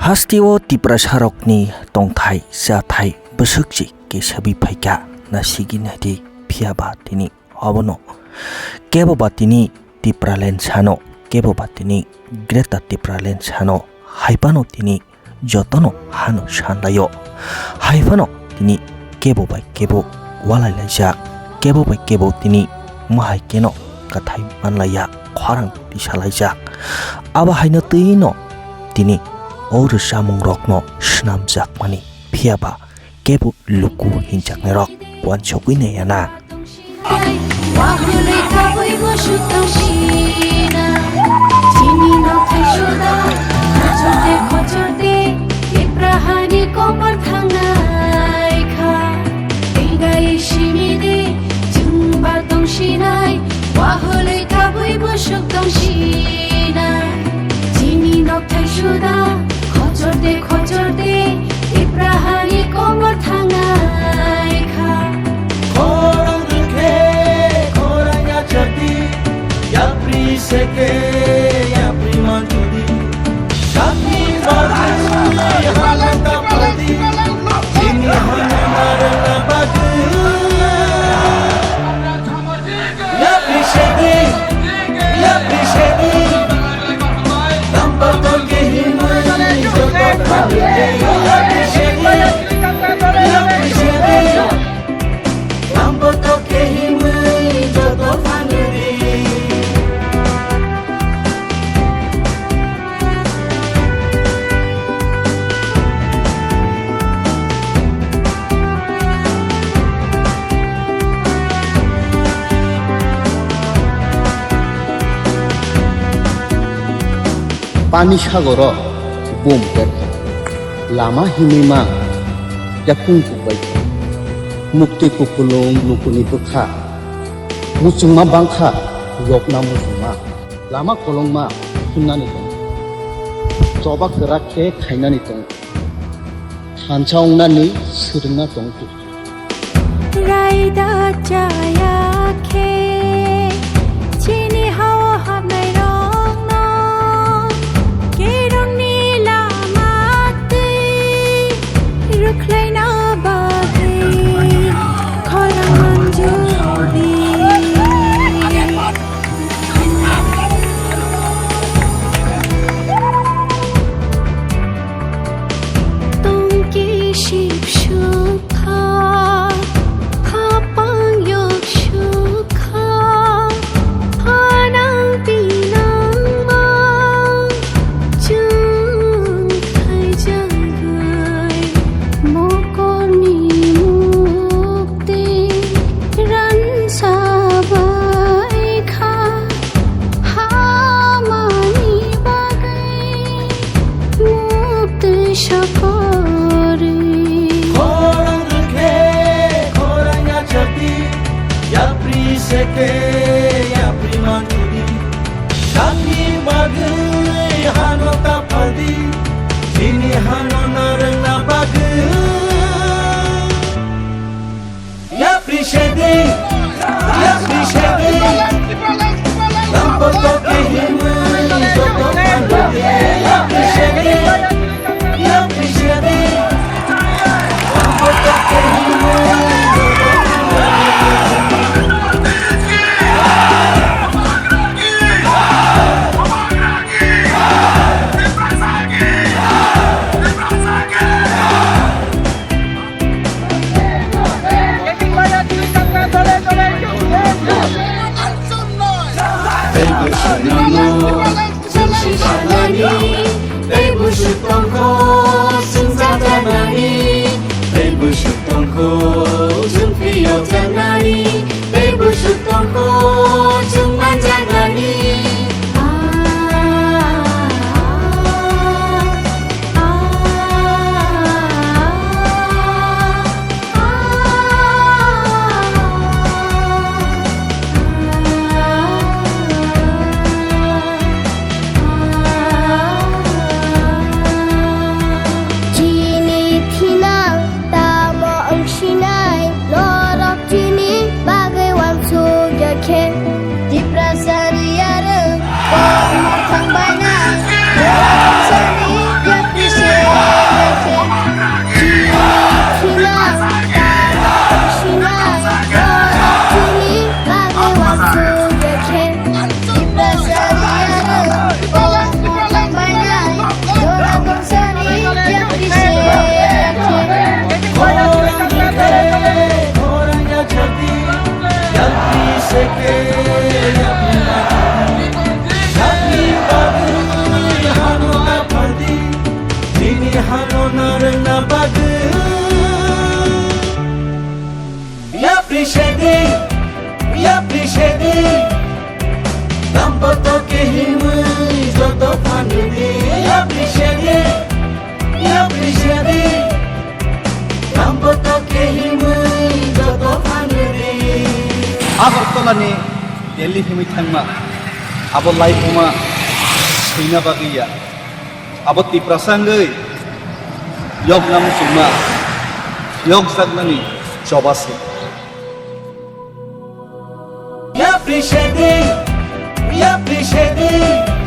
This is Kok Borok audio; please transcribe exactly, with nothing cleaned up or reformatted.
Hasteo Tiprasarokni tongthai chathai bwswkchi kesabi phaikha, nasigwi naidi, phiyaba tini obono keboba tini Tipraland sano, keboba tini Greater Tipraland sano, haiphano tini jotono hano sanlaio. Haiphano tini kebo bai kebo walailaijak, kebo bai kebo tini mahai keno kathai manlaiya, khorang tisalaijak. Abo haino twino tini o rwchapmung rokno swnamjakmani, phiyaba kebo luku hinjaknairok uansugwi naiyana. Wahwlwi kabwi musuk tongsinai, chini nokthai suda, khochorte khochorte, Tipra hani komor thangnai kha. Tenggai simi de, chwngba tongsinai, wahwlwi kabwi musuk tongsinai, chini nokthai suda, khochorte khochorte, Tipra hani komor thangnai kha. Khorang rwkhe khorang yachadi, yapri seke yapri manjudi. Sakni bagwi halata padi, chini hana narwkna bagwi. Yapri sedi, yapri sedi. Lampa tolke himai joto phanuri. Yapri sedi, yapri sedi. Lampa tolke himai joto phanuri. Pani sagoro bum berkha, lama himwi ma yakung kubai kha, mukti kupulung lukuni bwkha, muchungma bangkha, yokna muchungma. Lama kolongma himnani tong, choba kwrak khe khainani tong, thansa wngnani swrwngna tong. Raida chaya khe chini hao habnai rokno, kerongni lama twi rwkhlaina bagwi khorang manjudi. Tongki sip sukha, hapang yok sukha, hanang pinang ma, chwng khaijagwi mokorni muk twi ransa bai kha, hamani bagwi muk twi sokorwi. Khorang rwkhe khorang yachadi, yapri seke yapri manjudi. Sakni bagwi hano tapaldi, chini hano narwkna bagwi. Yapri sedi, yapri sedi. Lampa tolke himwi joto phanuri. Yapri sedi, yapri sedi. Lampa tolke himwi joto phanuri. Tei busuk tongkho, chwng chajaknani. Tei busuk tongkho, chwng phiyokjaknani. Tei busuk tongkho, chwng manjaknani. Chini thinang tamo wngsinai, norok chini Ani Delhi himwi thangma abo laibuma swina bagwi ya. Abo Tiprasa wngwi yokna muchungma, yokjaknani choba se. We appreciate it. We appreciate it.